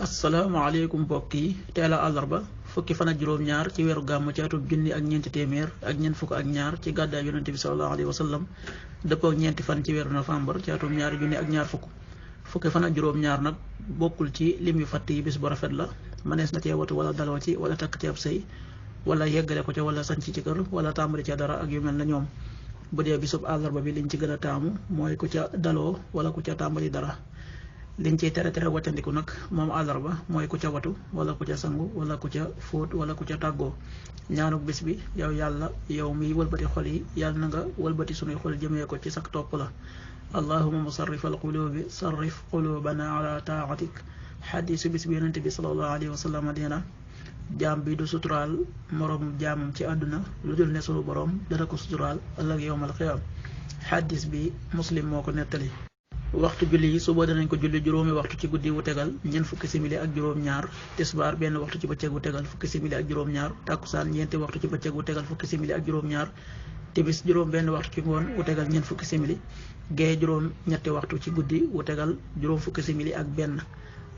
asalaamaaleykum mbokk yi teel a àllarba fukki fan ak juróom-ñaar ci weeru gàmm ci atum junni ak ñeenti téeméer ak ñeent fukk ak ñaar ci gàddaay yonente bi sallallahu alayhi wa sallam dëppoo ñeenti fan ci weeru novembre ci atum ñaari junni ak ñaar fukki fan ak juróom-ñaar nag bokkul ci lim yu fatt yi bis bu rafet la mënees na cee watu wala daloo ci wala takk ci ab sëy wala yeggale ko ca wala sanc ci kër wala tàmbali ca dara ak yu mel na ñoom bu dee bisub àllarba bi liñ ci gën a taamu mooy ku ca daloo wala ku ca tàmbali dara. liñ ciy tere waccandiku nag moom àllarba mooy ku ca watu wala ku ca sangu wala ku ca fóot wala ku ca tàggoo ñaanuk bis bi yow yàlla yow miy wëlbati xol yi yàlla na nga wëlbati sunuy xol jëmee ko ci sak topp la allahuma musarrif al qulubi sarrif qulubana ala taatik xadiisu bis bi yonente bi sallallahu alayhi wa sallam dina jaam bi du suturaal moroom jaamam ci àdduna lu dul ne sunu borom dana ko suturaal ëllëg yowmal qiyaam xadiis bi muslim moo ko nettali. waxtu julli yi suba danañ ko julli juróomi waxtu ci guddi wu tegal ñeent fukki simili ak juróom-ñaar tisbaar benn waxtu ci bëccëg wu tegal fukki simili ak juróom-ñaar takkusaan ñeenti waxtu ci bëccëg wu tegal fukki simili ak juróom-ñaar timis juróom benn waxtu ci ngoon wu tegal ñeent fukki simili gee juróom ñetti waxtu ci guddi wu tegal juróom fukki simili ak benn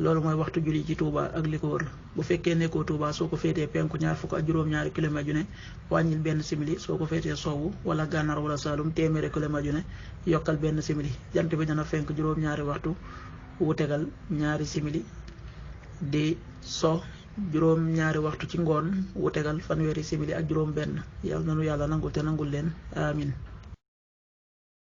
loolu mooy waxtu julli ci Touba ak li ko wër bu fekkee nekkoo Touba soo ko féetee penku ñaar fukk ak juróom-ñaari kilomètre yu ne wàññil benn simili soo ko féetee sowwu wala gànnaar wala Saalum téeméeri kilomètre yu ne yokkal benn simili jant bi dana fenk juróom-ñaari waxtu wu tegal ñaari simili di so juróom-ñaari waxtu ci ngoon wu tegal fanweeri simili ak juróom benn yàlla nanu yàlla nangul te nangul leen amin